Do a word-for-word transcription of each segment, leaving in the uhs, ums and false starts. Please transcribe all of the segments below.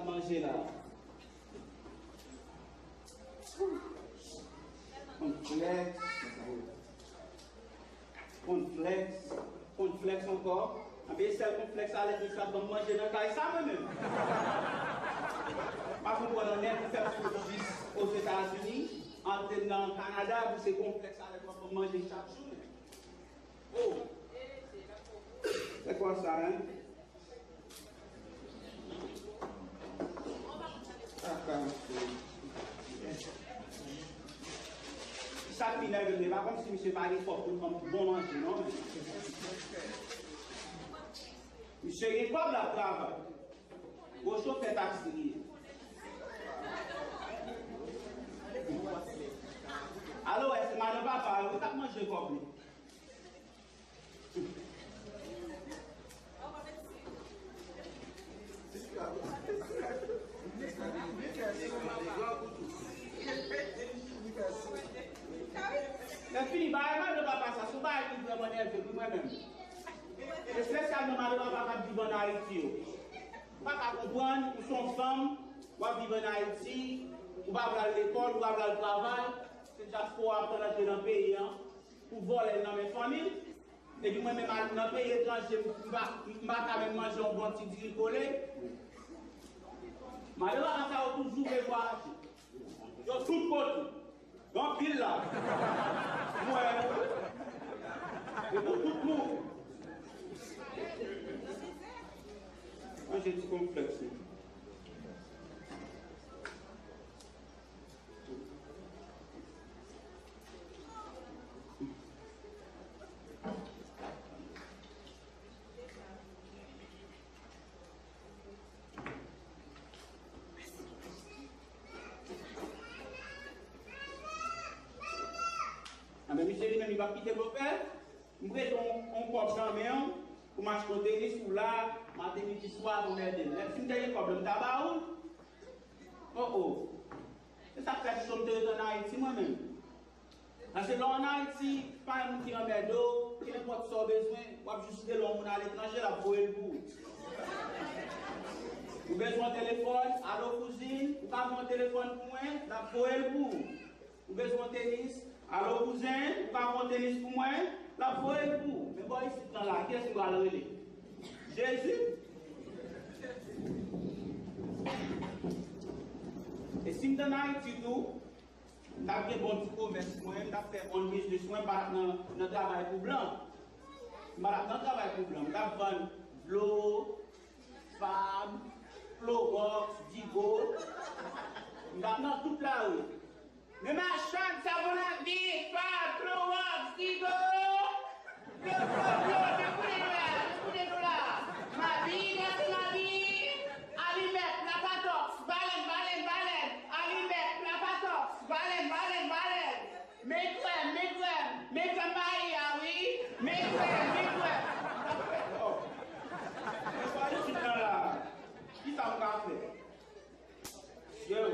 Manje la. Konflèks. Konflèks. Konflèks ankò. Anben, sèl konflèks a lèt sa ban m manje nan kay sa, mwen menm. Pa konprann anyen, pou fè m sot jis Ozetazini, antre nan Kanada, pou se konflèks a lèt w ap ban m manje chak jounen. Oh! Se kwa sa, hein? Sa k pi nève m, e pa kòmsi misye pa gen kòb pou l ban m bon manje, non, men. Misye gen kòb, l ap travay. Gwo chofè taksi li ye. Alo, wè, se madan papa yo, wi, k ap manje kòb li. Lè fini, bagay madan papa sa, se yon bagay ki vrèman nève pou mwen menm. Espesyalman madan papa k ap viv ann Ayiti yo. M pa ka konprann, ou se yon fanm, w ap viv ann Ayiti, ou pa pral lekòl, ou pa pral travay, se dyaspora ap tann antre nan peyi an, pou vòlè l nan men fanmi l. Epi mwen menm al nan peyi etranje, m pa, m pa ka menm manje yon bon ti diri kole. Madan papa sa yo toujou vle vwayaje. Yo tout kote. Yo anpil la. Mwen. E pou tout moun. Manje ti konflèks nou. Anben, misye li menm, li p ap kite bòpè. M prete yon, yon kòb nan men w pou m achte yon tenis pou la, maten, midi, swa, pou m ede l. Menm si m te gen kòb la, m ta ba ou l. Oh, oh. Se sa k fè chonm te ret ann Ayiti, mwen menm. Paske lè w ann Ayiti, pa gen moun ki anmède w, kenenpòt sa w bezwen, w ap jis rele yon moun aletranje, l ap voye l pou ou. Ou bezwen yon telefòn, alo kouzin, ou ka voye yon telefòn pou mwen, l ap voye l pou ou. Ou bezwen yon tenis, alo kouzen, ou ka voye yon tenis pou mwen, l ap voye l pou ou. Men bò isit lan la, kiyès m pral rele? Jezi? E si m t ann Ayiti tou, m t ap gen bon ti komès mwen, m t ap fè on biznis mwen, m pa t ap nan, nan travay pou blan. M pa t ap nan travay pou blan. M t ap vann dlo, fab, klowòks, digo. M t ap nan tout lari. Men machann savon lavi, fab, klowòks, digo. Dlo, dlo, dlo, dekoule nou la, dekoule nou la. Mabi, gate mabi. Alimèt, lapatòks, balèn, balèn, balèn. Alimèt, lapatòks, balèn, balèn, balèn. Men krèm, men krèm, men krèm mayi a, wi. Men krèm, men krèm. Sa fè kòb. Men pa isit lan la. Kisa m ka fè? Yo.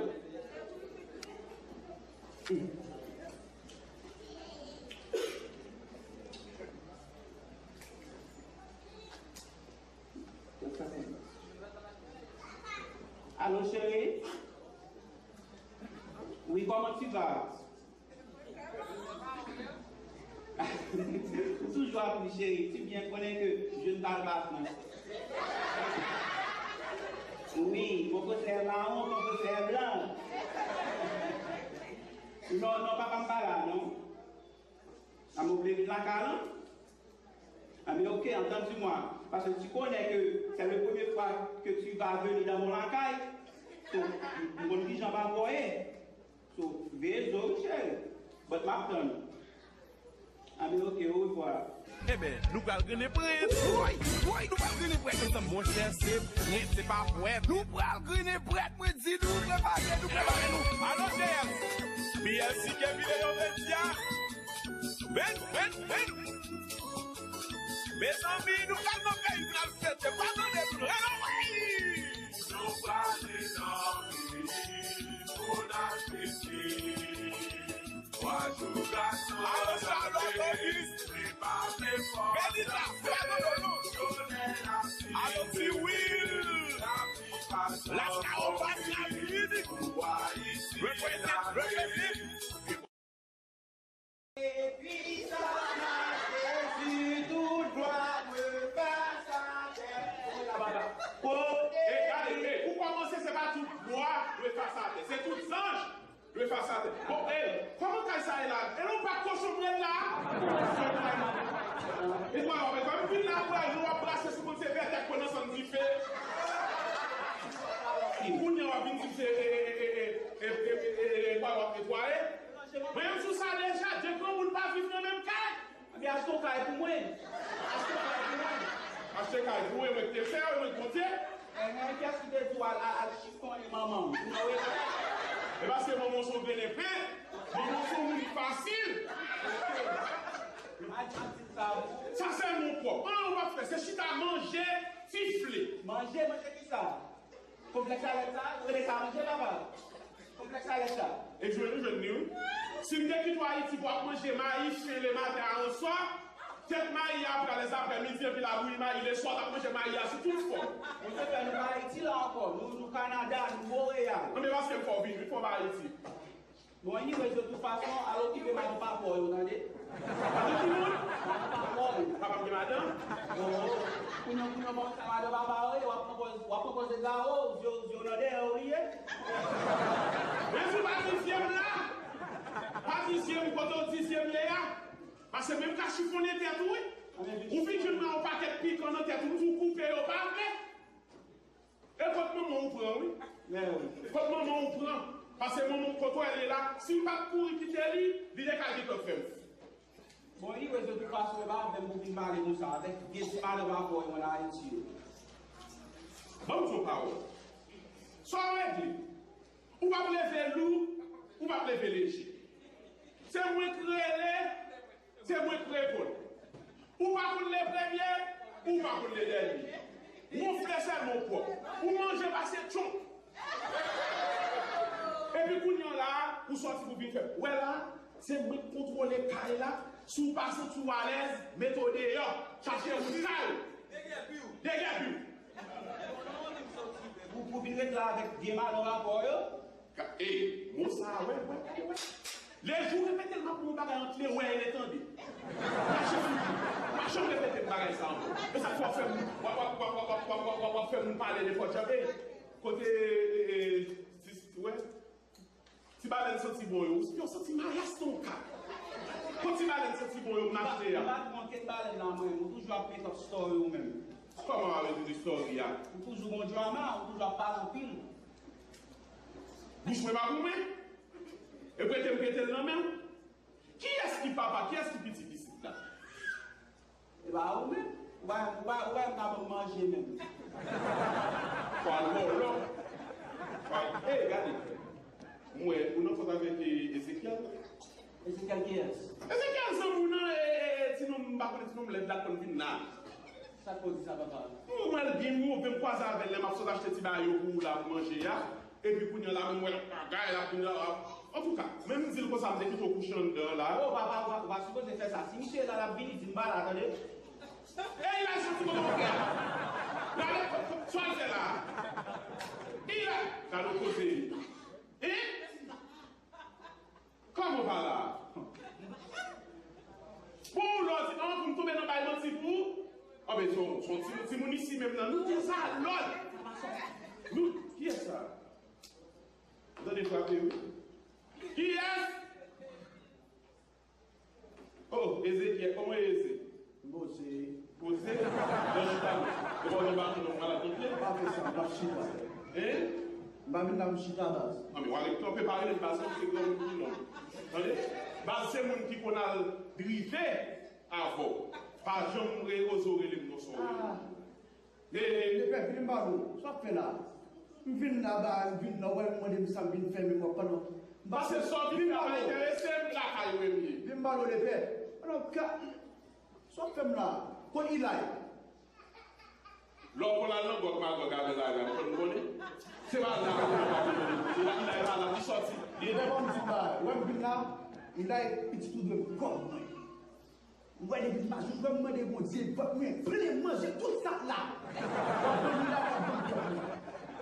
Alo, cheri? Wi, comment tu vas? Ou toujou ap ri, cheri. Tu bien connais que je ne parle pas français. Oui, mon frère marron, mon frère blanc. Non, non, papa m pa la, non. A, m oblije vin lakay lan? Ah, mais ok, entendu-moi. Parce que tu connais que c'est le premier fois que tu vas venir dans mon lakay. So, m konn kijan bagay yo ye. So, veye zo w, cheri. But m ap tann ou. Ah, mais ok, au revoir. Enben, nou pral grennen prens. Woy, woy, nou pral grennen prens. Monchè, se prens, se pa pwèt. Nou pral grennen prens, mwen di nou, prepare nou, prepare nou. Alo, J S. B L C K videyo medya. Ben, ben, ben. Mezanmi, nou pral nan peyi fransè, se pa tande nou. Anmwey! Nou prale nan peyi pou n al fete. Twa jou gason. Alo, Charlotte, Otis. Li pa vle fò. Benita, Fernando, Luz. Alo, Ti Will. Lavi pa Represent, represent. Epi sa mache sou tout bwa dwe fas atè. Kote e gade, e, pou kòmanse, se pa tout bwa dwe fas atè, se tout zanj dwe fas atè. Bon, e, kòman kay sa ye la? E non pa kochon mwen la. E kwa, e kwa, m vin la, w ap brase sou moun, se vètè k pran nan sann dife. Kounye a w ap vin di se, e, e, e, e, e, e, e, e, kwa, w ap netwaye. Mwen menm sou sa deja, de granmoun pa viv nan menm kay. Ebyen, achte yon kay pou mwen. Achte yon kay pou mwen. Achte kay pou mwen, mwen te fè, mwen konte. E, men kiyès ki te di w al, al, al chifonnen manman w? Ou nan wè? E paske manman w se yon grenn enpe, manman w se yon moun fasil. Sa se moun pwòp. An, ou pa fè, se chita manje, tifle. Manje, manje kisa? Konplèks alèt sa, ou rele sa manje, papa? Konplèks alèt sa. E jwenn ou jwenn li, wi. Si m te kite w Ayiti pou w ap manje mayi fen lematen a answa, tèt mayi a apre lèzaprèmidi, epi la bouyi mayi leswa, w t ap manje mayi a sou tout fòm. Monchè, nou pa Ayiti la ankò. Nou, nou Kanada, nou Monreyal. Non, men paske m fè w vini, wi, fò w pa Ayiti. Bon, anyway, de tout fason, al okipe madan papa w yo, tande? Madan ki moun? Madan papa w yo. Papa m gen madan? Oh, kounye a, kounye a, bon, sa madan papa w yo, w ap pran pòz, w ap pran pòz egare, zye w, zye w nan dèyè w li ye. Men si w pa di zye m la, pa di zye m kote w di zye m ye a, paske menm ka chifonnen tèt ou, wi. Ou vin jwenn nan yon pakèt pikan nan tèt ou, ou tou koupe yo pa vre. E kot manman w pran, wi. Kot manman w pran. Paske manman w kot wè l ye la, si m pa t kouri kite li, li te ka gentan fè m. Bon, anyway, de tout fason, e pa avè m pou vin pale konsa, avèk vye ti madan papa w yo ann Ayiti yo. Ban m di w yon pawòl. Sa w regle? Ou p ap leve lou, ou p ap leve leje. Se mwen k rele, se mwen k reponn. Ou pa konn le premye, ou pa konn le dènye. Wonfle sèlman w pwòp. Ou manje pase tchonk. Epi kounye a la, ou sòti pou vin fè. Wè la, se mwen k kontwole kay la. Si w pa santi w alèz, mete w deyò. Chache wout kay ou. Degèpi w. Pou, pou vin ret la avèk vye madan rapò yo. Ka-, ey, mo sa a, wè, wè, gade, wè. Lejou repete l, m ap pran yon bagay ant le wè e le tande. Mache fouti. M pa janm repete bagay sa ankò. E sa k fè w ap fè moun, w ap, w ap fè moun pale nenpòt jan. Ey, kote, e, e, sis, wè. Ti balèn santi bon yo. Yo santi mayas nan ka. Kote ti balèn santi bon yo, m achte a. M pa t manke balèn la, mwen. Ou toujou ap make up story ou menm. Kòman w ap make up story a? Ou toujou gon drama, ou toujou ap pale anpil. Bouch mwen pa pou mwen. E prete m prete l nan men w. Kiyès ki papa? Kiyès ki pitit isit la? E pa ou menm? Ou pa, ou pa, ou pa menm ka ban m manje menm. Pral vòlò. Pral, ey, gade. M wè, ou nan fòt avèk, e, Ezekyèl? Ezekyèl kiyès? Ezekyèl zanmi w nan, e, e, e, ti nonm, m pa konnen ti nonm lèd la konn vin la. Sa k fè w di sa, papa? M wè l byen move, m kwaze avè l, lè m ap sot achte ti bagay yo pou ou la pou manje a. Epi kounye a la, m wè l ap bagay la, kounye a la. Antouka, menm m di l konsa, m te kite w kouche anndan la. Oh, papa, ou pa, ou pa sipoze fè sa. Si misye la, l ap vini, di m pa la, tande? Ey, la, soti bò kote a. Gade, sa l fè la. Ey, la, gade koze. Hein? Kòman pa la? Bon, ou lòd, an, pou m tonbe nan bay manti pou ou? Anben, se yon, se yon ti, timoun isi menm nan. Nou dezalòd. Nou, kiyès sa? Ou tande frape, wi. Kiyès? Oh, Ezekyèl, kòman Eze? Poze. Poze? Nan chita, non. E pa w nan baton, non, malad nan pye. Pa fè sa, m ap chita. Hein? M pa vin la pou chita, baz. Non, men w ale kanpe, pa rele m baz, non, se granmoun ki non. Tande? Baz, se moun ki konn al drive avè w. Pa janm re-, oze w rele m non, sa w rele m. Ah. E, e, lepè, vini m pale w. Sa w ap fè la? M vin la, ba, m vin la, w wè, m mande m sa, m vin fè memwa pandan. Paske sa w vin fè pa enterese m, lakay ou menm ye. Vin m pale w, lepè. Pandan ka, sa w ap fè m la? Kot Ilay? Lè w konn al nan gwòg magòg avè l, avè l, ou konn konnen? Se pa la, ou konn pa konnen. Ilay pa la, li sòti. Lepè, ban m di w bagay. W wè m vin la, Ilay, pitit ou dwe m kòb mwen. Ou wè depi m pa jwenn, mwen mande Bondye, vant mwen plen manje tout sa k la. W ap ban m la, w ap ban m kòb mwen.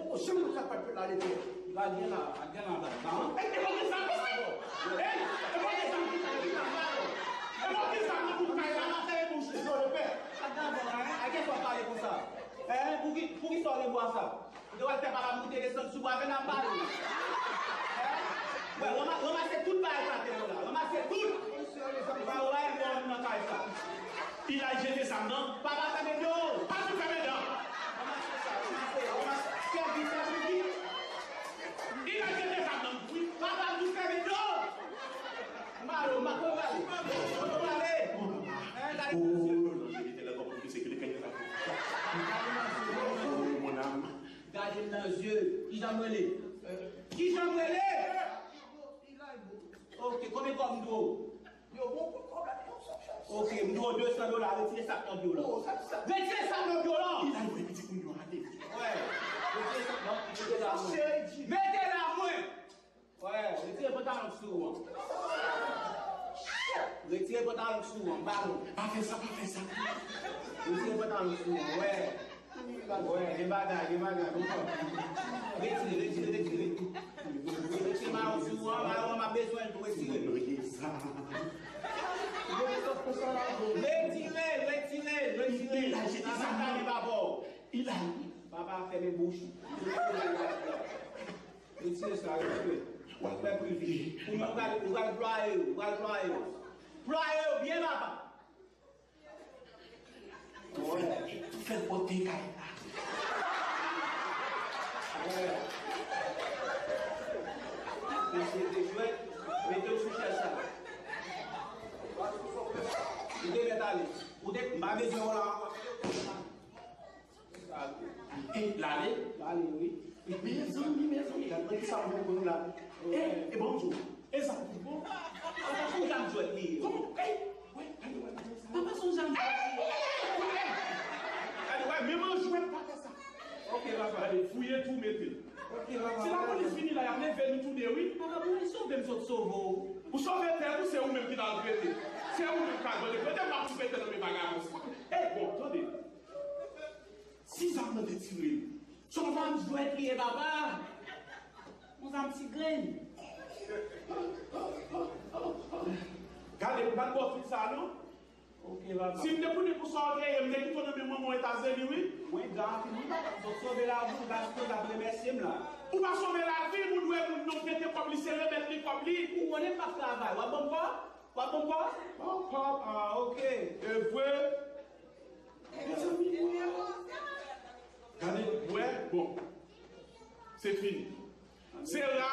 poko janm nan sa fè pèp la leve. Lage la, lage la, lage la. Ey, e pa gen zam ki sa yo. Ey, e pa gen zam ki sa yo. E pa gen zam nan pou kay la. Sa fè bouch. Lage la, lage la, pale konsa. Hein, pou ki, pou ki sa w gen bwa sa? Ou te wè l fè papa m moute desann sou bwa, vin ap pale. Hein? Wè, ranma-, ranmase tout bagay sa te yo la. Ranmase tout. Ou pa wè yon moun nan kay sa. Ilay jete zam nan. Papa fèmen do. Pa sou fèmen dan. Ranmase sa, ranmase, ranmase. Sèvi, sèvi. Ilay jete zam nan. Wi, papa di fèmen do. Malo, ma ko pale. Ko pale. Hein, gade nan zye. Oh, non, je te la konprann ke se ke le kay sa. Oh, mon âme. Gade m nan zye. Kijan m rele? Kijan m rele? Ok, konbyen kòb m dwe w? Yo, bon, pou kòb la, yo, sa chans. Ok, m dwe w de san dola, retire sa k nan pye w lan. Oh, sa, sa. Retire sa k nan pye w lan! Ilay, wè, pitit moun yo ale. Wè, retire sa k nan, mete la mwen. Mete la mwen! Wè, retire pantalon k sou ou an. Retire pantalon k sou ou an, m pa konn. Pa fè sa, pa fè sa. Retire pantalon k sou ou an, wè. Wè, gen bagay, gen bagay, bon. Retire, retire, retire. Retire mayo sou ou an, mayo an m ap bezwen l tou, retire. Retire, retire, retire. Ilay, jete sa. Papa fèmen bouch. Retire sa, retire. Fè privi. Ou menm, ou pral, ou pral plwaye yo, ou pral plwaye yo. Plwaye yo byen, papa. Tou fè, tou fè l pote kay la. Mesye te jwèt, mete w sou chèz sa. Ou te mèt ale. Ou te, m pa bezwen w la ankò. E, l ale? L ale, wi. Mezanmi, mezanmi, gad mwen ki sa mwen konn la. E, e bon, Djo. E sa pou bon. Papa, se yon zam jwèt li ye. Kòman? Ey, wè, gade, wè, gade sa. Papa, se yon zam jwèt li ye. Gade, wè, menm an jwèt, pa fè sa. Ok, papa. Gade, fouye tou, mete l. Ok, papa. Si lapolis vini la, y ap leve nou toude, wi. Papa, polis sove m sot sove w. Ou sove tèt ou, se ou menm ki t al prete. Se ou menm k al prete. Prete m ap tou prete nan men vagabon. Ey, bon, tande. Si zam nan te tire l. Se yon zam jwèt li ye, papa. Yon zam ti grenn. Gade, m pa t ba w tout sa, non. Ok, papa. Si m te konnen pou sa w te ye, m te kite w nan men manman w Etazini, wi. Mwen, gran anpil, wi, papa. Zòt sove lavi m, gason, w ap remèsye m la. Ou pa sove lavi m, ou dwe moun nan, w pete kòb li, se remèt li kòb li. Ou konnen m p ap travay, w ap ban m kòb? W ap ban m kòb? Ban w kòb, ah, ok. E vre? Mezanmi, gade, wè, bon. Se fini. Se ra,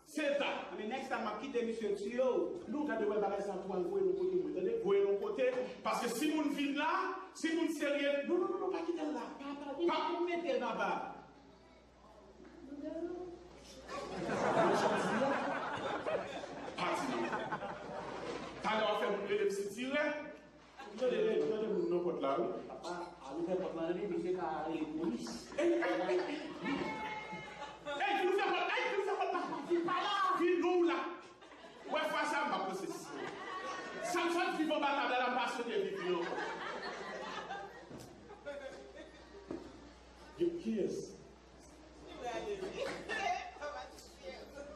se ta. Men next time, m ap kite misye tiye w. Non, gade, wè, bagay sa tou al voye l yon kote, mwen, tande? Voye l yon kote, paske si moun vin la, si moun serye, non, non, non, non, pa kite l la. Papa, pa mete l, papa. Pa di non. Talè w ap fè moun rele m sitirè. Tande, tande moun nan pòt la, wi. Papa, al ouvè pòt la, tande, misye ka rele polis. Ey, ey, ey, ey. Ey, vin ouvè pòt, ey, vin ouvè pòt la. Vin pa la. Vin non la. Wè, fwa sa, m p ap pran sesi. Sa m sot viv anba tab la, m pa swete viv li ankò. Kiyès?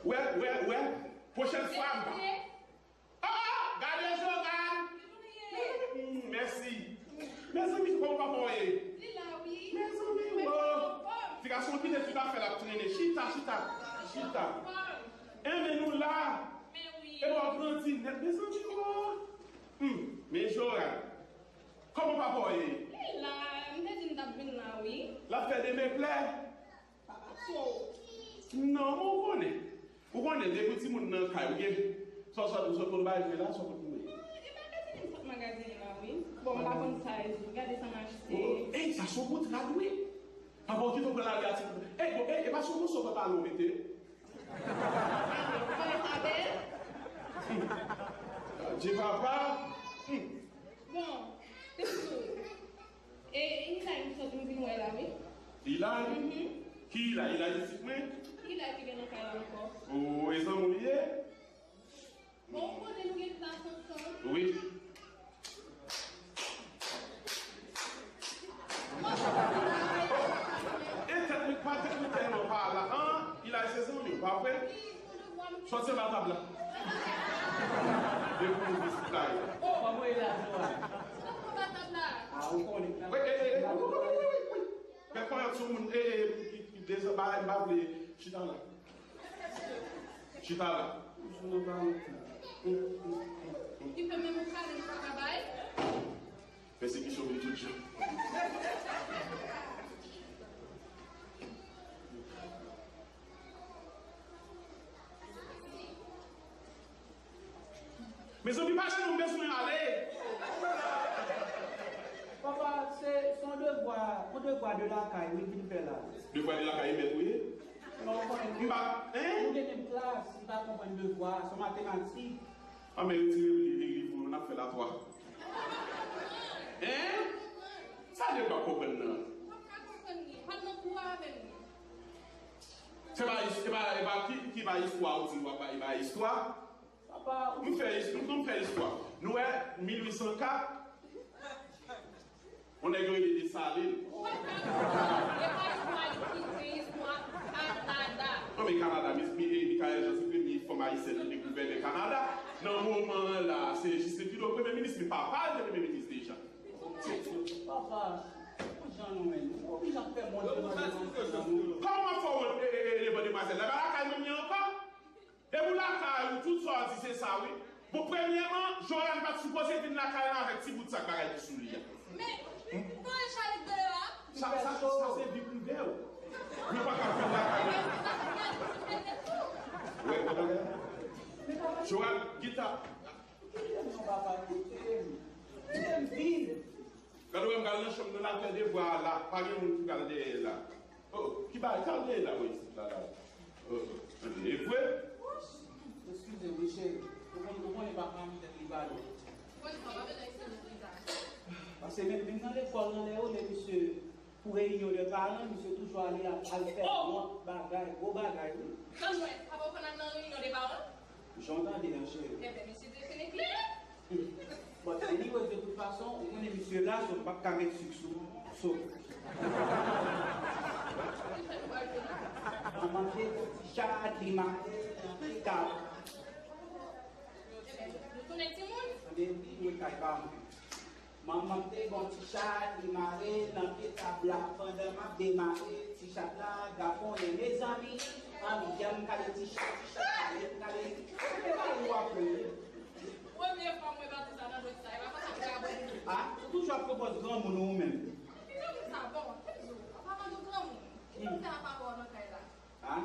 Wè, wè, wè. Pwochèn fwa, m pa. Ah, gade Jovan! Hmm, mèsi. Mezanmi, kòman papa w ye? Li la, wi. Mezanmi, wo. Ti gason kite ti afè l ap trennen. Chita, chita, chita. Enben, nou la. Men wi. Epi w ap grandi nèt. Mezanmi, wo. Hmm, men Jovan. Kòman papa w ye? Li la, m te di m t ap vin la, wi. L ap fè demen klè. Papa, so. Non, men w konnen. Ou konnen, depi w timoun nan kay, ou gen. Sa w sot, ou sot pou l bay mwen la, sa w pot pou mwen. Non, e pa gade m sot magazen la, wi. Bon, m pa konn size ou. Gade sa m achte. Oh, ey, sa se yon bon trad, wi. Papa w kite w pran lari a ti. Ey, bon, ey, e pa se yon moso pantalon w mete. Pale sa bèl. Di papa. Hmm. Bon, Tesou. E, Ilay m sot m vin wè la, wi. Ilay? Mhm. Ki Ilay? Ilay pitit mwen? Ilay ki gen nan kay la ankò. Oh, e zanmi w li ye? Nou gen plas ansanm. Wi. E tèt mwen, pa tèt mwen tèlman pa la. An, il a se zanmi, pa vre? Sòti anba tab la. Depi nou vizit la, yo. Kòman e la, Joan? Anba tab la. A, ou konnen. Wi, e, e, e, wi, wi, wi, wi, wi. Fè konnen sou moun, e, e, ki, ki dezanba, m pa vle chita la. Chita la. Toujou nan Valentine. Ki fè menm yon kado m pa ka bay? Pèsekisyon vin tout jan. Mezanmi, pale non, m bezwen ale. Papa, se, se yon devwa, yon devwa de lakay, wi, ki n fè la. Devwa de lakay, e mèt ou ye? Non, ou konnen. M pa, en? Nou gen menm klas, li pa konprann devwa, se matematik. A, men retire li, li, li, pou n ap fè l a twa. En? Sa devwa konprann nan? Pap ka konprann li, pa t nan kou a avè m. Se pa, se pa, se pa ki, ki pa istwa ou di w ap bay, e pa istwa. Papa, ou m fè, m, m fè istwa. Nou wè, mil uit san kat, yon nèg yo rele Desalin. Ou pa ka konprann, e pa istwa Ayiti, se istwa Kanada. Non, men Kanada, Mis, Mi, e, Michaëlle Jean, se premye fanm ayisyèn ki te gouvènè Kanada. Nan moman an la, se Justin Trudeau, premye minis, men papa l te premye minis deja. Papa, pou jan nou menm, ou oblije ap fè mond nan. Kòman fè w wont, e, e, e, e, demwazèl la? E pa lakay manmi an ankò? Depi w lakay ou, tout sa w di se sa, wi. Bon, premyèman, Joanne pa t sipoze vin lakay la avèk ti bout sak bagay ki sou li a. Men, non, e chalik de la. Sa, sa, sa se vi prive w. Mwen pa ka fè lakay la. Wè, wè bagay la. Joanne, gita. Kite m non, papa, kite m. Kite m viv. Gade wè m pral nan chanm nan, l al fè devwa a la. Pa gen moun ki pral dèyè l la. Oh, ki bagay, sa l dèyè la, wè isit la, la. Oh, oh, e vre? Eskize wi, cheri. Ou konn, ou konnen papa m tèt li pa dwat. Paske menm, menm nan lekòl, nan lè yo, lè misye pou reyinyon de paran, misye toujou ale ap, al fè wont bagay, gwo bagay, wi. Tann wè, papa w konn al nan reyinyon de paran? Jan w tande an, cheri. Enben, misye te fin eklere. But anyway, de tout fason, ou konnen misye la, so m p ap ka met sik sou, so. Manman te ti chat, li mare nan ti tab. Enben, nou, nou tounen timoun? Tande, wi, mwen kay pa mwen. Manman m te gon ti chat, li mare nan pye tab la. Pandan m ap demare ti chat la, gafonnen, mezanmi, ann gade ti chat, ti chat kale m, kale m. Se pa ou ap rele. Premye fwa m wè pati sa nan dwèt sa, e pa konsa m te abòne. A, ou toujou ap pwopòz granmoun ou menm. Ki granmoun sa? Bon, ki jou? An palan de granmoun, ki moun sa ap abòne nan kay la? A,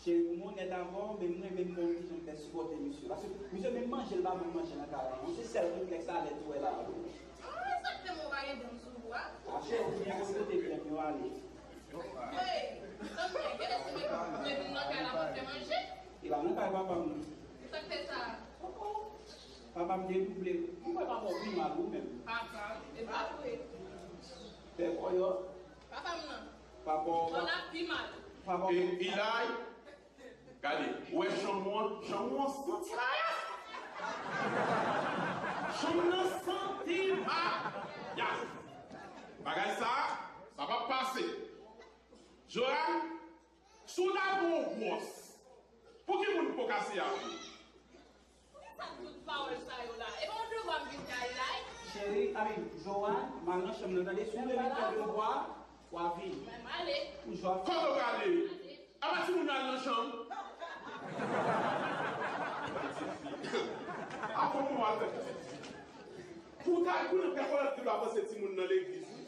cheri, pou m onèt avè w, men m renmen m wè yon ti jan fè sipòte misye. Paske misye menm manje, l pa menm manje nan kay la non. Se sèl konplèks sa lè tou wè la. A, sa k fè m wè w pa gen dam sou ou a? A, cheri, ou byen kote pye m yo ale. Hey, tann byen, genlè se mwen ki vin nan kay la pou fè manje. E pa nan kay papa m non. Sa k fè sa? Papa m te double. M kwè papa w pi mal ou menm. Papa m, e pa vre. Fè kò yo. Papa m nan. Papa w. Papa w la pi mal. Papa w. E, Ilay, gade, ou wè chanm ou an, chanm ou an santi mayas. Chanm nan santi mayas. Bagay sa, sa p ap pase. Joanne, si w ta pran yon gwòs, pou ki moun pou kase a? Poukisa tout pawòl sa yo la? E pa yon devwa m vin kay la, wi. Cheri, a, men, Joanne, m al nan chanm nan, tande, si w vle vin fè devwa, w a vin. Mwen, m ale. Ou jwa. Kote w prale? Ale. Apa timoun yo al nan chanm? Avan mwen al fè pitit fi. Pou w ta konnen pè Kolèt te dwe avanse timoun nan legliz, wi.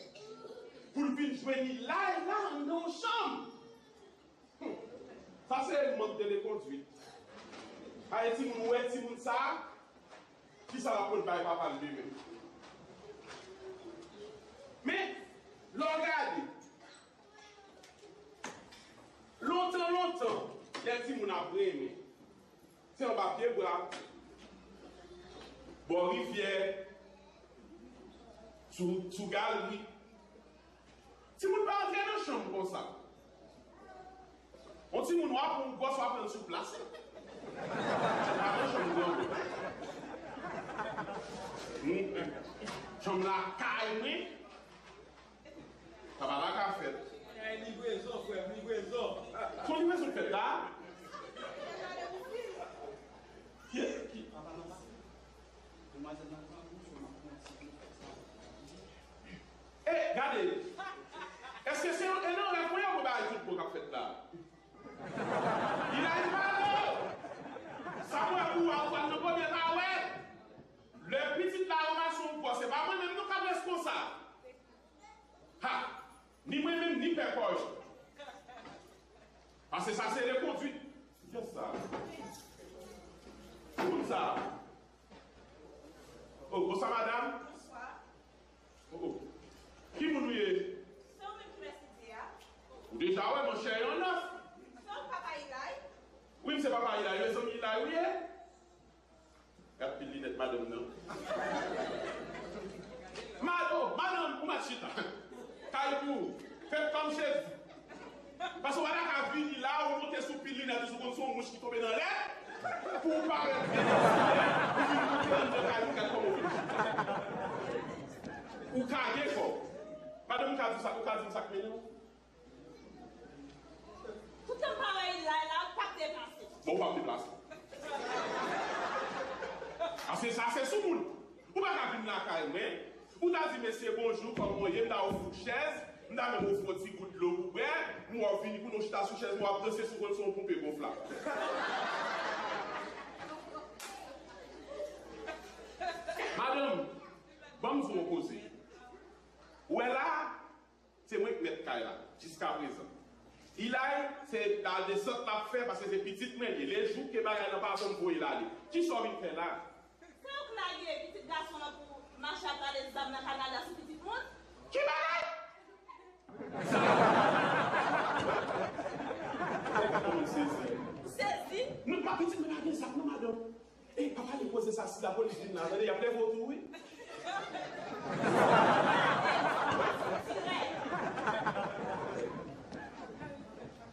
Pou l vin jwenn li la, la, anndan yon chanm. Hmm. Sa se mank de lekondwit. Ay, timoun, ou wè timoun sa a? Kisa l ap konn bay papa l demen? Men, lè w gade, lontan, lontan, lè timoun ap renmen, se anba pye bwa, bò rivyè, sou, sou galri. Timoun pa antre nan chanm konsa. Yon timoun w ap pran yon gwòs w ap pran l sou plas. Pa nan chanm granmoun. Hmm. Janm lakay mwen. Sa pa la ka fèt. Ay, livrezon, frè m, livrezon. Son livrezon k fèt la? Ki, ki? E, gade. Èske se yon, e nan rèv mwen yo mwen bagay tout bon k ap fèt la? Li la, li pale. Sa mwen pou w al pran nan premye ta wè. Lè pitit la ranmase yon pwa, se pa mwen menm nou k ap reskonsab. Ha! Ni mwen menm, ni pè kòj. Paske sa se lekonduit. Kiyès sa? Ki moun sa? Oh, bonswa, madanm. Bonswa. Oh, oh. Ki moun ou ye? Se ou menm ki mèt site a? Ou deja wè, monchè, yon nòs. Se ou papa Ilay? Wi, m se papa Ilay, wi, zanmi Ilay, wi, ye. Gad pil linèt madanm nan. Mad-, oh, madanm, ou mèt chita. Kay pou ou. Fè kòm Jezi. Paske w pa ta ka vini la, ou monte sou pil linèt, ou konn se yon mouch ki tonbe nan lè, pou w parèt byen eseye, ou vin monte anndan kay ou, gad kòman ou vin chita. Ou kage kò w. Madanm, ou ka di sa, ou ka di m sa k mennen w? Toutan m pa wè Ilay la, ou p ap deplase. Bon, ou p ap deplase. Paske sa se sou moun. Ou pa ka vin lakay mwen. Ou ta di mesye bonjou, kòman w ye, m ta ofri w chèz, m ta menm ofri w ti gout dlo pou bwè, m wè w vini pou nou chita sou chèz mwen, w ap danse sou konn se yon ponpe gonflab. Madanm, ban m di w yon koze. Ou wè la, se mwen k mèt kay la, jiskaprezan. Ilay, se ladesant l ap fè, paske se pitit mwen l ye. Lejou ke bagay lan pa bon, m voye l ale. Kisa w vin fè la? Se ou k lage pitit gason lan pou mache ap rale zam nan kanal la sou pitit moun? Ki bagay? Zam? Ou sezi? Sezi? Non, pa pitit mwen pa gen zam non, madanm. Ey, papa, li poze sa, si lapolis vin la, tande, y ap leve w tou, wi.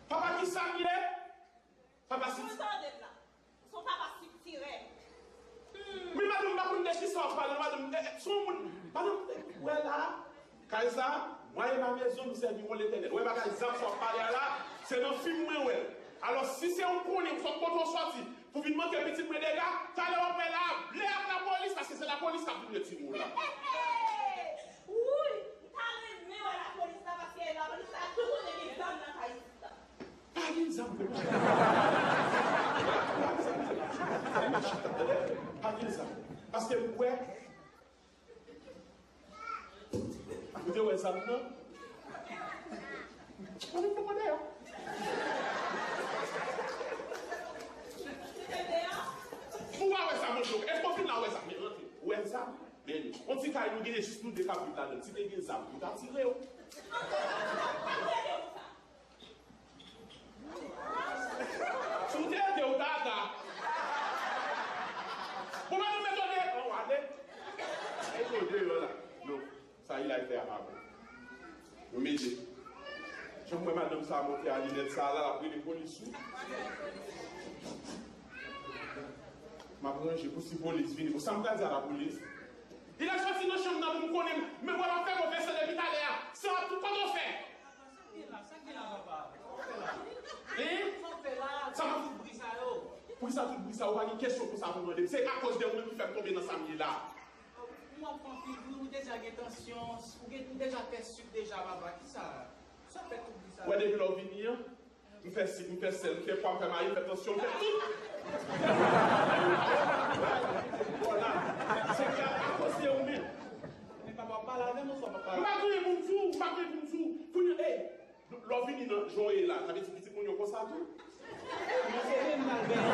Papa, ki sa m ye? Papa, si... Mwen tande l la. Se yon papa sibtirè. Men madanm, m pa konn de kisa w ap pale, madanm. Eh, eh, se yon moun, madanm, eh, wè la. Kay sa, mwen e ma maison, nous servirons l'Éternel. Ou wè bagay zam sa w ap pale a la, se nan fim mwen wè l. Alò, si se ou konnen, ou sot kote w soti, pou vin manke pitit mwen dega, talè w ap wè la, ble ak lapolis, paske se lapolis k ap vin retire w la. Wouy, m ta renmen wè lapolis la, paske lapolis la tou konnen gen zam nan kay isit la. Pa gen zam, non. Pa gen zam. Paske m kwè, ou te wè zam nan? Ou menm poko dèyè. Ou pa wè sa, monchè? Èske w fin la wè sa? Men rantre. Ou wè zam? Men yon ti kay nou genyen, jis nou de k ap viv ladan l. Si te gen zam, nou ta tire w. Si w te ede w tata. Bon, madanm, mete w deyò, w ale. Mete w deyò la. Non, sa Ilay fè a pa bon. Mete. Jan m wè madanm sa a monte a linèt sa a la, l ap rele polis, wi. M ap ranje pou si polis vini. Bon, sa m pral di a lapolis? Ilay soti nan chanm nan pou m konnen, men w ap fè move san depi talè a. San ap tout kote w fè. Sa k gen la, sa k gen la, papa? Sa w fè la? Hein? Sa w fè la? Sa m ap... Tout bri sa yo. Poukisa tout bri sa yo? Pa gen kesyon konsa pou mande m. Se akoz de ou menm ki fè m tonbe nan sa m ye la. Ou ap pran pil bri, ou deja gen tansyon, ou gen, ou deja fè sik deja, papa. Kisa? Sa fè tout bri sa yo? Wè, depi lè w vini an, m fè sik, m fè sèl, m fè pwa, m fè mayi, m fè tansyon, m fè tout. Vwala. Se akoz de ou menm. Men papa, w ap pale avè m oswa w p ap pale? M pa gen anyen pou m di w, m pa gen anyen pou m di w. Kounye a, ey, lè w vini nan jan w ye la, sa vle di pitit moun yo konsa tou? Non, se vre m pral benyen.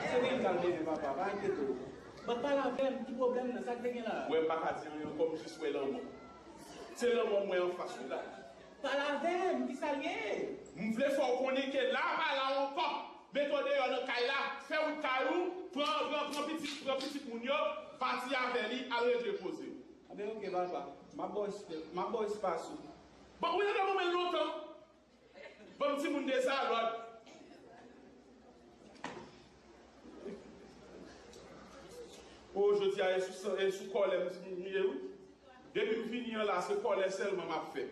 Se vre m pral benyen, papa, pa enkyete w. Bon, pale avè m, ki pwoblèm nan, sa k te gen la? Wè, m pa ka di anyen ankò, m jis wè lanmò. Se lanmò m wè anfas ou la. Pale avè m, kisa l ye? M vle fè w konnen ke la pa la w ankò. Mete w deyò nan kay la, fè wout kay ou, pran, pran, pran pitit, pran pitit moun yo, pati avè li, al regle koze w. Anben, oke, papa. M ap ba w espas, m ap ba w espas ou. Bon, ou gentan ban mwen lontan. Ban m timoun de sa lòd. O, jodi a, e sou, e sou kòlè m, m ye, wi. Depi m vini an la, se kòlè sèlman m ap fè.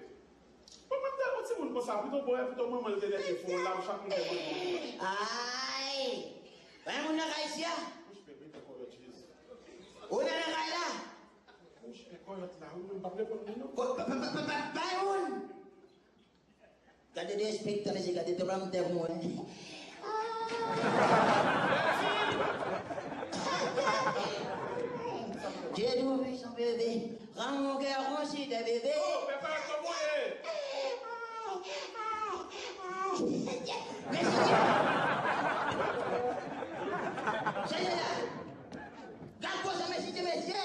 Bon, mwen te yon timoun konsa, pito bòyè, pito manman l te lève fon, l ap chak moun te manje yon. Ay! Pa gen moun nan kay isi a? Mouche, mete kòyòt, Jezi. Ou nan nan kay la? Mouche, kòyòt la, wi, mwen pa reponn li, non. Ko-, pa, pa, pa, pa, pa gen moun! Gade derespektan, mesye, gade tranblemanntè pou mwen. Dieu Tout-Puissant, bébé, rends mon cœur considère, bébé. Oh, pèpa, kòman w ye? Mesye, mesye. Gade koze, mesye, mesye.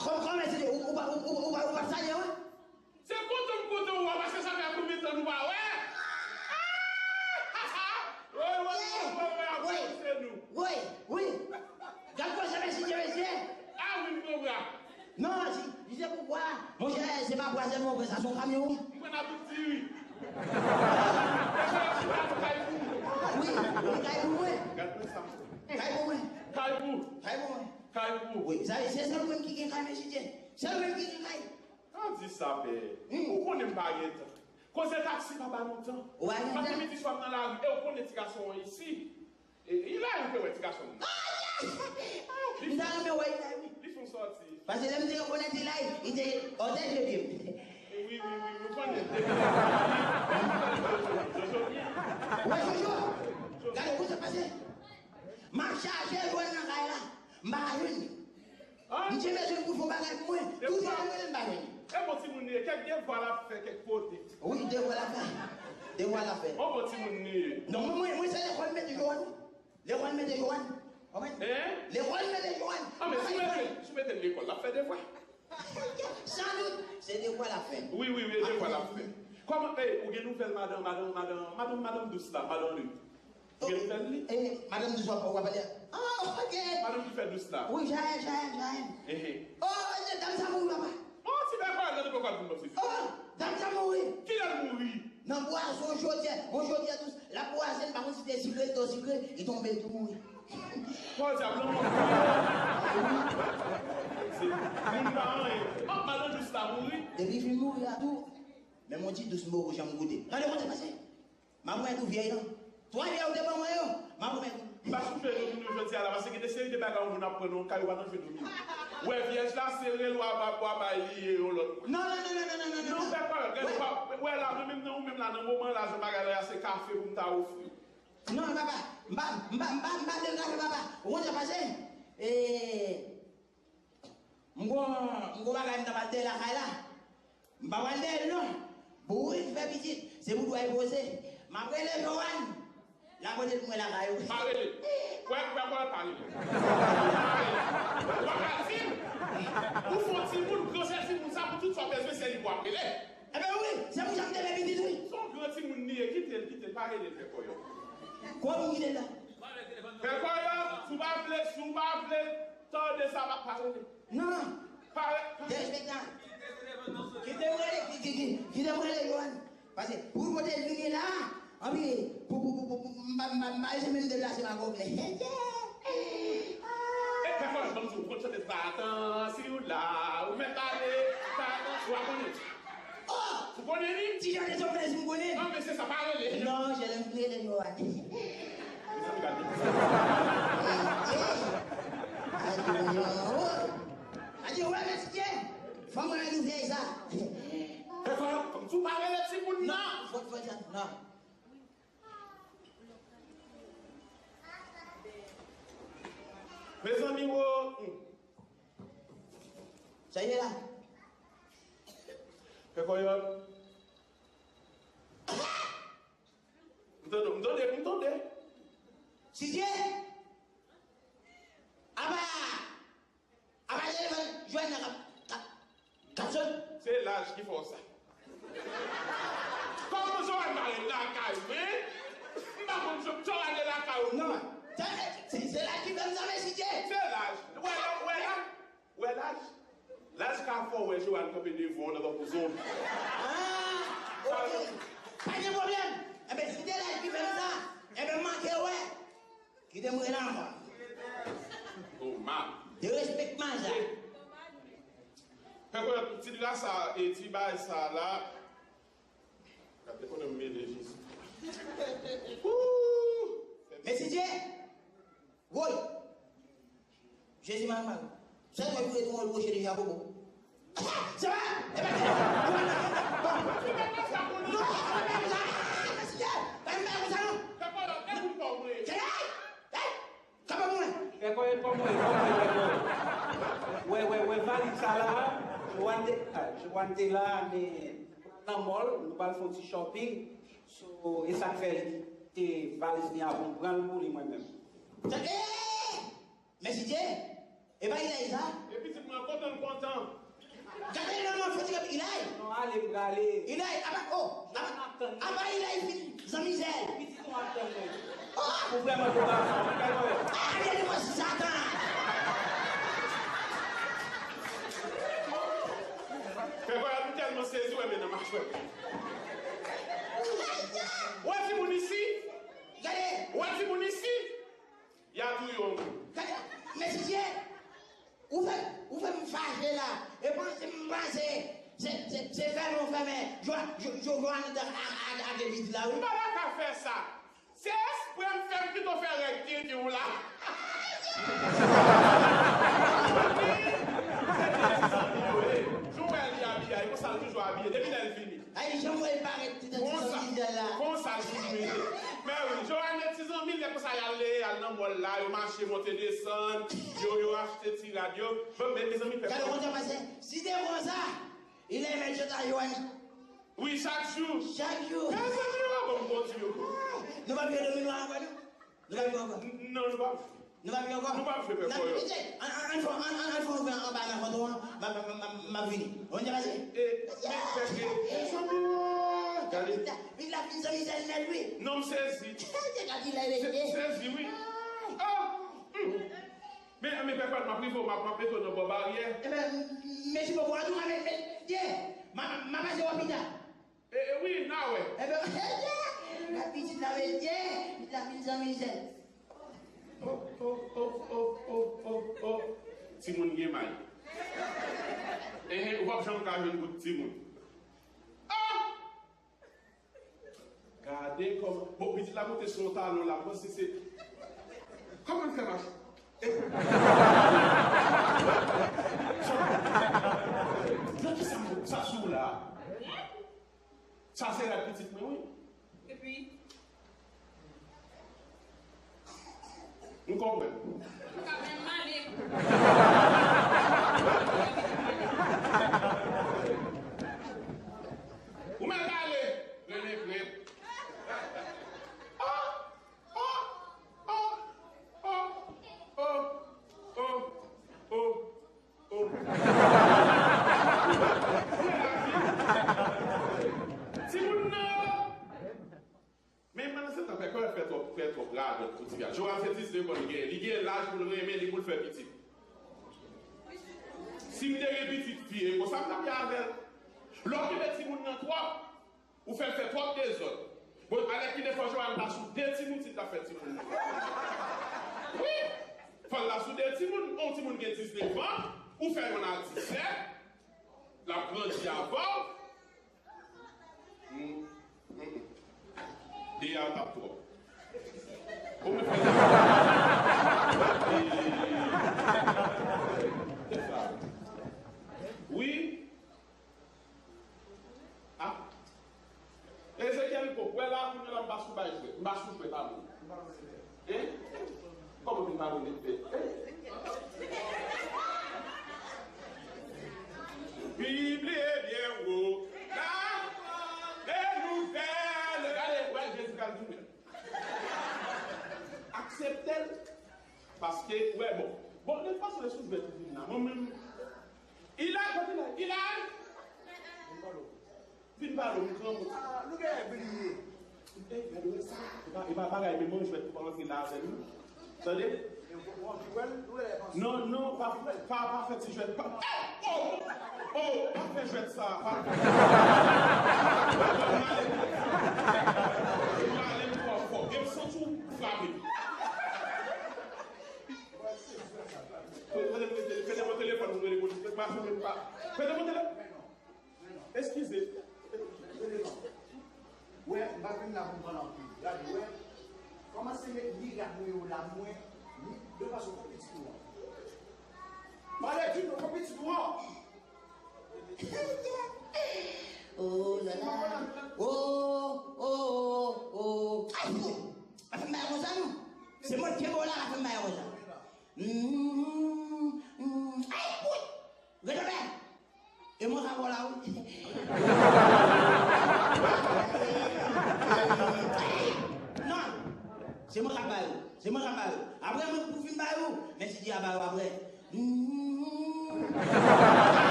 Kòm, kòm, mesye, ou, ou pa, ou, ou, ou pa, ou pa salye, wi? Se kontan m kontan w wè, paske sa fè konbyen tan nou pa wè? Woy, woy, woy, woy, woy, ap ranse nou. Woy, wi. Gad koze mesye, mesye. A wi, m pran bra. Non, si, si se pou bwa, monchè, se pa bwa sèlman, frè, sa se yon kamyon, wi. M pran nan tout ti, wi. Wi, wi, kay pou mwen. Gad mwen sa. Kay pou mwen. Kay pou. Kay pou mwen. Kay pou. Wi, sa, se sèl ou menm ki gen kay, mesye. Sèl ou menm ki gen kay. Pa di sa, pè. Hmm. Ou konnen m pa gen tan. Koze taksi pa ba nou tan. Ou pa gen tan? Paske midi swa m nan lari, e ou konnen ti gason an isi. E, Ilay, ou te wè ti gason m nan? M ta renmen wè Ilay, wi. Li fon sòti. Paske lè m te rekonèt Ilay, li te òtè je pye m. Wi, wi, wi, wi, ou konnen. Jojo, Jojo, Jojo. Wè Jojo? Gade, kote pase? M ap chache jwenn nan kay la. M pa ka jwenn li. M te bezwen pou l fè yon bagay pou mwen. Toujou ap rele m pa jwenn li. E bon timoun li ye, kèk devwa l ap fè kèk kote. Wi, devwa l ap fè. Devwa l ap fè. On bon timoun li ye. Non, mwen, mwen, mwen se lekòl mete Joanne. Lekòl mete Joanne. Konprann? Hein? Lekòl mete Joanne. Ah, men si mete, si mete l lekòl, l ap fè devwa. San dout, se devwa l ap fè. Wi, wi, wi, devwa l ap fè. Kòman, eh, ou gen nouvèl madan, madan, madan, madan, madan dous la, madan Ruth? Ou gen nouvèl li? Eh, madan dous w ap, w ap pale a? Ah, ok. Madan ki fè dous la. Wi, Jael, Jael, Jael. Eh, eh. Oh, dam sa mouri, papa. Oh, ti bèk pa gade poko ap vin bòs isi. Oh, dam sa mouri. Kilè l mouri? Nan bwa, se yon chodyè, yon chodyè dous. L ap bwase, m pa konn si te sikre, li te sikre, li tonbe, li tou mouri. Pòdyab, lanmò. Se moun pa anyen. Oh, madan dous la mouri. Depi fin mouri a tou, menm yon ti dous m poko janm goute. Gade kote pase. M ap remèt ou vyèy lan. Twa vyèy ou te ban mwen yo, m ap remèt ou. M pa sou fè domino jodi a la, paske gen de seri de bagay yon moun ap pran nan yon kay, ou pa nan jwe domino. Wè vyèj la, se rele w a ba, w a bay li ye yon lòt. Non, non, non. Non, fè pa, gade, pa, wè la, mwen menm nan ou menm la, nan moman la, jan bagay la ye a, se kafe pou m ta ofri. Non, papa, m pa, m pa, m pa, m pa vle kafe, papa. Ou konn sa pase? E, M gon, m gon bagay m ta pral dèyè lakay la. M pa pral dèyè l non. Bourik fè pitit, se pou dwa l poze. M ap rele Joanne. L ap rele pou mwen lakay ou. Pa rele. Wè, wè, wè, pa rele. Pa rele. Ou pa ka di m. Ou fè yon timoun, gran sè timoun sa pou tout sa w bezwen, se li pou ap rele. Enben wi, se pou sa m te fè pitit wi. Se yon gran timoun li ye, kite l, kite l, pa rele l, fè kò yo. Kòman m kite l la? Fè kò yo, si w pa vle, si w pa vle tande sa, pa, pa rele. Non. Pare. Derespektan. Kite m rele, ki, ki, ki, kite m rele Joanne. Paske pou kote l vini la, anpi pou, pou, pou, pou, pou, m pa, m pa, m pa janm menm deplase m a goblè. E pèfò, ban m di w, ou konn chante Satan, si w la, ou mèt ale, Satan, ou pa konnen. Oh! Ou konnen li? Ti jan de sòflèz m konnen. Non, men se sa, pa rele. Non, je l'aime, rele Joanne. Mezanmi, gade. Ey, ey. Adi, adi, wè, mesye. Fò mwen rele vyèy sa. Fè fò, fò, fò, pa rele timoun nan. Non, fò, fò, non. Mezanmi, wo. Hmm. Sa ye la? Fè kò yo. M tande, m tande, m tande. Sidye! Apa! Apa telefòn Joanne nan k ap, k ap, k ap sone? Se laj ki fè w sa. Kòman Joanne pa ret lakay ou, hein? M pa konn Joanne ret lakay ou. Non, se, se, se laj ki fè m sa, men Sidye. Se laj. Wè la, wè la. Wè laj? Laj ka fè w wè Joanne kanpe devan w nan tankou zonbi. Ah, ok. Pa gen pwoblèm. Enben, si te la, Li te mouri lanmò. Oh, man. Derespektman sa. Fè konnen ti dra sa e ti bay sa la. Gade konnen m mele Jezi. Woo! Mèsidye! Woy! Jezi mal mal. Sèl mwen ki rete yon woche deja bobo. Se vre? E pa kè. Bon. Non, non, non, non, mèsidye! Pa m fè konsa non. Kè lè? Hey! Kaba mwen. Fè kòyèt pa mwen, pa mwen, fè kòyèt. Wè, wè, wè, valiz sa la, Joanne te, ah, Joanne te la, men nan mall, nou pral fè yon ti shopping. So, e sa k fè li te valiz li a pou m pran l pou li mwen menm. Tande! Mèsidye! E pa Ilay sa? E pitit mwen, kontan l kontan. Gade nan mwen foti kòm Ilay. Non, ale, m prale. Ilay, apa, oh, apa, apa Ilay fin zanmi zèl. Pitit mwen ap tann mwen. Oh! Ou vrèman gwo gason, ou vrèman. Ah, gade mwen Satan. Fè vwayaj, m tèlman sezi, wè, men nan machwè. Wè timoun isi. Gade. Wè timoun isi. Y a touye yon moun. Gade, mèsidye, ou fè, ou fè m fache la. E panse m panse, se, se, se fèmen ou fèmen. Jwa, jwa, jwa, jwa, a, a, a, a, de vit la, wi. M pa ta ka fè sa. Se espre m fè m pito fè règ tenten w la. Jan w wè li abiye a, e konsa l toujou abiye, depi lè l vini. Ay, jan m wè l parèt ti, ti zanmi zèl la. Konsa, konsa l toujou ye. Men wi, Joanne ti zanmi l, lè konsa y al leye, y al nan mall la, yo mache monte desann, yo, yo achte ti rad yo. Bon, men mezanmi, pèp. Gade konsa pase, si te konsa, Ilay mèt chita Joanne. Wi, chak jou. Chak jou. Mezanmi, yo pa bon, bon Dye. Nou pa vle domino ankò, non? Nou pa viv ankò. N-, non, nou pa. Nou pa viv ankò. Nou pa fè pè kò yo. N ap, an, an, an fè, an, an, an fè yon vè anba nan fòto an. M ap, m ap, m ap, m ap vini. Ou konn sa k pase? E, men, men, men, mezanmi, gade. Vin la, vin zanmi zèl nèt, wi. Non, m sezi. Se gade la, se, sezi, wi. Ah! Hmm. Men, men, pè Fred, m ap rive, m ap, m ap mete w nan bò baryè. Ebyen, mèsi bokou. Antouka, men, men, yeah. M a, m a pase w pita. E, e, wi, n a wè. Ebyen, la pitit la, mesye, pitit la fin zanmi zèl. Oh, oh, oh, oh, oh, oh, oh. Timoun gen may. Enhen, ou p ap janm ka jwenn bout timoun. Ah! Gade kòman. Bon, pitit la monte sou yon talon la, m panse se. Kòman l fè mache? E, nan ki sa m, sa sou la? Sa se rad pitit mwen, wi. Epi? M konprann. Ou ka menm ale. Ou menm ale. Rele krèp. Oh! Oh! Oh! Oh! Oh! Oh! Oh! Oh! Timoun nan! Men pandan se tan, pè kò fè twòp, fè twòp radòt pou ti fi a. Joanne se diznèf an li genyen. Li gen laj pou l renmen li, pou l fè pitit. Si m te gen pitit fi, e konsa m t ap ye avè l. Lè w kenbe timoun nan twòp, ou fè l fè twòp dezòd. Bon, alèkile fò Joanne ta sou de timoun si l ta fè timoun nan. Wi! Fò l ta sou de timoun. Yon timoun gen diznèf an, ou fè yonn a disèt, l ap grandi avè w. Hmm. Hmm. De a t ap twòp. Bon, mwen fè. Wi. Ah. Ezekyèl Pop, wè la, kounye a la, m pa sou bay jwèt. M pa sou jwèt, amoun. Hein? Kòman pou m pa konnen fè? Hein? Pibliye byen wo. La, de nouvèl. Gade, wè, Jezi pral vini. Aksepte l. Paske, wè, bon. Bon, de fason, e sou jwèt ou vin la. Mwen menm, Ilay, kote Ilay? Ilay! Vin pale, m granmoun. Ah, nou genyen bliye. Eh, gade wè sa. E pa, e pa bagay, men mwen jwèt pou pa antre la avè nou. Tande? Non, non, pa, pa, pa fè ti jwèt. Pa, oh, oh, oh, pa fè jwèt sa. Pa. Mwen ale twò fò. E m santi w frape. Pase menm pa. Fè demonte l. Eskize. Wè, m pa vin la pou m pale anpil. Gade, wè. Kòmanse met mirak mwen yo la, mwen, mi, de fason, kon pitit ou an. Pale di nou, kon pitit ou an. Oh la la. Oh, oh, oh, oh. Ay, pou. Pa fè m bagay konsa, non. Se mwen ki bo la, pa fè m bagay konsa. Mm, mm. Ay, pou. Rete la. E mwen k ap ba w la, wi. Non. Se mwen k ap ba yo. Se mwen k ap ba yo. Apre mwen pou fin ba yo. Men si Dye a ba yo apre.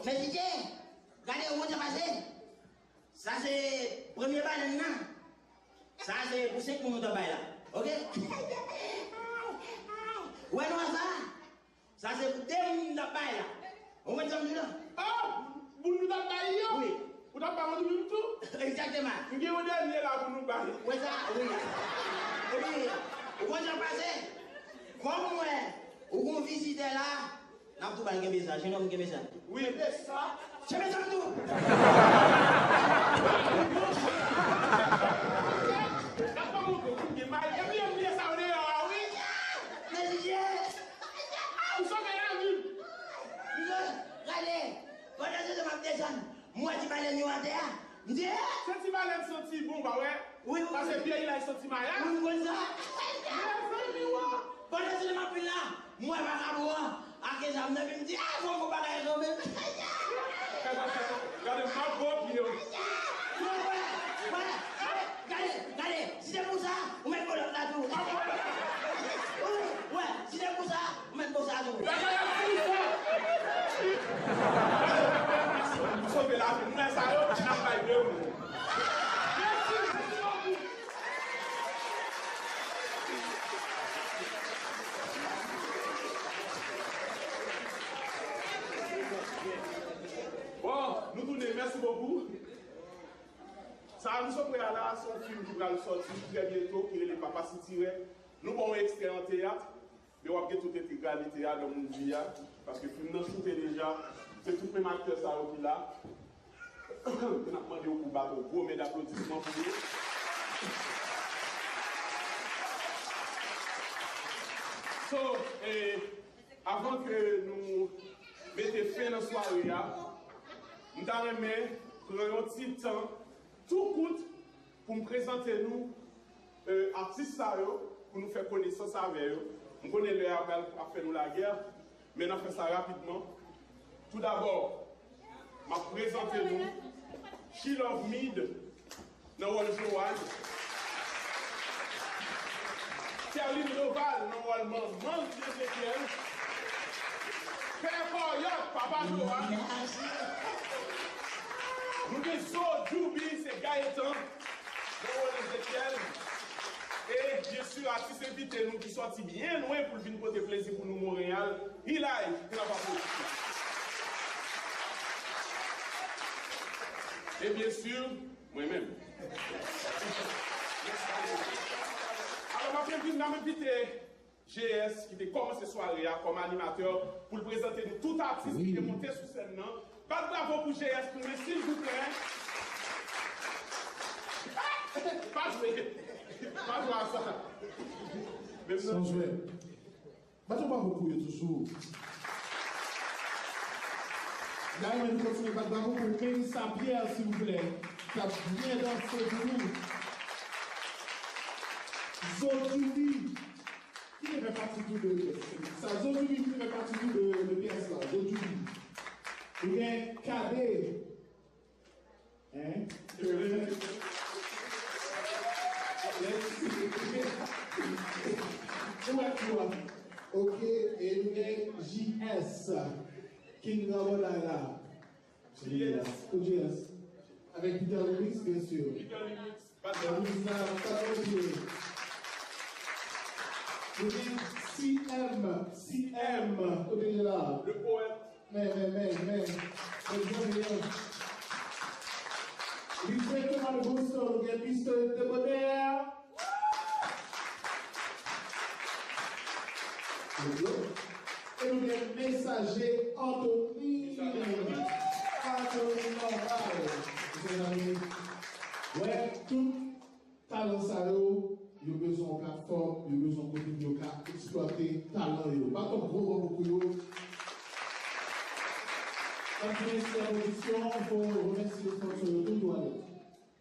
Men si Dye, gade yon moun jan pase. Sa se premye balèn nan. Sa se pou senk moun nou t ap bay la. Oke? Ou wè nwa sa? Sa se pou de moun nou t ap bay la. Ou konprann sa m di la? Ah! Moun nou t ap bay yo? Wi. Ou t ap bay mwen tou menm tou? Egzakteman. M gen yon dènye la pou nou bay. Ou wè sa? Wi. Epi, ou konn jan pase? Kòm mwen, ou gon vizitè la, N ap tou ba l kenbe sa, jenòm kenbe sa. Wi. Kenbe sa. Kenbe sa m tou. N ap ba mwen tou, kenbe may, epi yo bliye sa yo deyò a, wi. Mezidye. Ou sove lavi m. Gade, pandan se tan m ap desann, m wè ti balèn yo atè a. M di, eh! Se ti balèn santi bon, pa wè? Wi, wi, wi. Paske pye ilaj santi mayas. Wi, m konn sa. Mezanmi, wa. Pandan se tan m ap vin la, m wè vakabon an ak zam nan, epi m di, ah, fò m fè yon bagay kanmenm. Gade, m ap bo pye yo. Wè, wè, wè, gade, gade, si se pou sa, ou mèt bo lòt la tou. Wè, si se pou sa, ou mèt bo sa tou. Gade, gade, gade, gade. Sove lavi m, mwen sa yo, n ap bay de moun. Mèsi, mèsi bokou. Bon, nou tounen, mèsi bokou. Sa a nou sot wè a la, se yon fim ki pral sòti trè byento, ki rele Papa Sitirè. Nou ba w yon ekstrè an teyat. Men w ap gen tout entegralite a nan movie a, paske fim nan choute deja. Se tout menm aktè sa yo ki la. E n ap mande w pou w bat yon gwo men daplodisman pou yo. So, eh, avan ke nou mete fen nan sware a, m ta renmen pran yon ti tan tou kout pou m prezante nou, eh, atis sa yo, pou nou fè konesans avè yo. M konnen lè a pral ap fè nou lagè, men n ap fè sa rapidman. Toudabò, m ap prezante nou She Love Mid nan wòl Joanne, Kerline Doval nan wòl manman Ezekiel, Pè Kòyòt, papa Joanne. Nou gen Zo Djoubi, se Gaëtan. Bon, Ezekiel. E, byen si, atis envite nou ki sòti byen lwen pou l vin pote plezi pou nou Monreyal, Ilay, pou l ap aplodi. E, byen si, mwen menm. Alò, m ap envi-, m ap envite G S, ki te kòmanse sware a kòm animatè, pou l prezante nou tout atis ki te monte sou sèn nan. Bat bravo pou G S pou mwen, silvouplè. Pa jwe. Pa jwe a sa. Menm nan. San jwèt. Bat yon bravo pou yo toujou. N a renmen nou kontinye bat bravo pou Melissa Pierre, silvouplè, k ap byen danse pou nou. Zo Djoubi. Ki te fè pati tou de pyès sa? Zo Djoubi ki te fè pati tou de, de pyès la. Zo Djoubi. Ou gen Kade. Hein? Ou wè tou a. Ok, e nou gen J S. King Ramon la la. J S. Pou J S. Avèk Peter Remix, byen si. Peter Remix. Remix la, pa t oblije. Nou gen C M, C M, kote l ye la? Le poète. Men, men, men, men. Egzanp, men. Li direkteman de Boston, nou gen Mister Debonaire. Yo, yo. E nou gen Mesaje Anthony. Anthony Norval. Mezanmi, wè, tout talan sa yo, yo bezwen yon platfòm, yo bezwen yon kote pou yo ka eksplwate talan yo. Baton gwo bò pou yo. N ap di mèsi a pwodiksyon, fò remèsye sponsor yo tou, Dwanet.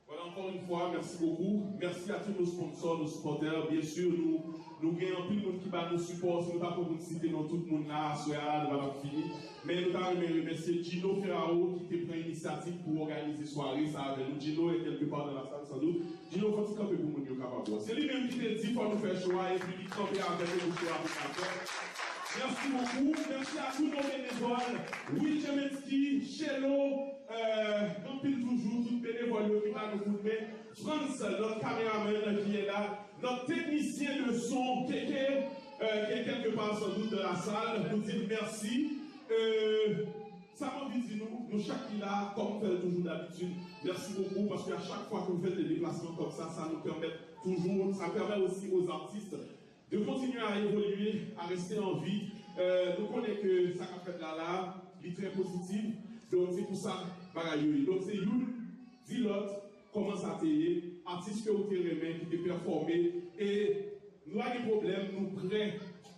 Voilà, encore une fois, merci beaucoup. Merci à tous nos sponsors, nos supporters. Bien sûr, nou, nou gen anpil moun ki ba nou sipò. Si nou ta pran pou n site non tout moun la, aswè a, nou pa t ap fini. Men nou ta renmen remèsye Gino Ferraro ki te pran inisyativ pou òganize sware sa avè nou. Gino est quelque part dans la salle, sans doute. Gino, fò ti kanpe pou moun yo kapab wè. Se li menm ki te di fò nou fè cho a, epi li kanpe avè nou pou cho a pou n ap fè. Merci beaucoup. Merci à tous nos bénévoles. Will Jemenski, Chelo, euh, anpil toujou, tout benevòl yo ki ba nou kout men. Frantz, notre caméraman ki est là, notre technicien de son, Keke, euh, qui est quelque part sans doute dans la salle, nou di l mèsi. Euh, sa m anvi di nou, nou chak ki la, kòm m fè l toujou dabitid, mèsi bokou, paske a chak fwa ke nou fè de deplasman kòm sa, sa nou pèmèt toujou, sa permet aussi aux artistes de continuer à évoluer, à rester en vie. Euh, nou konnen ke sa k ap fèt la la, li trè pozitif. Donk, se pou sa bagay yo ye. Donk, se youn di lòt kòman sa te ye, atis ke ou te renmen, ki te pèfòme, e nou pa gen pwoblèm, nou prè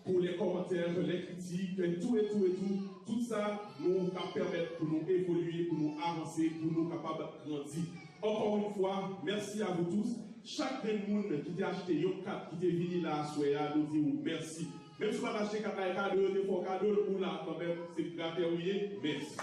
pou lè kòmantè, lè kritik, e tou, e tou, e tou. Tout sa, nou ka pèmèt pou nou evolye, pou nou avanse, pou nou kapab grandi. Encore une fois, merci à vous tous. Chak grenn moun ki te achte yon kat, ki te vini la aswè a, nou di w mèsi. Menm si w pa t achte kat la, e kado yo te fè w kado l, ou la kanmenm, se gratè ou ye, mèsi.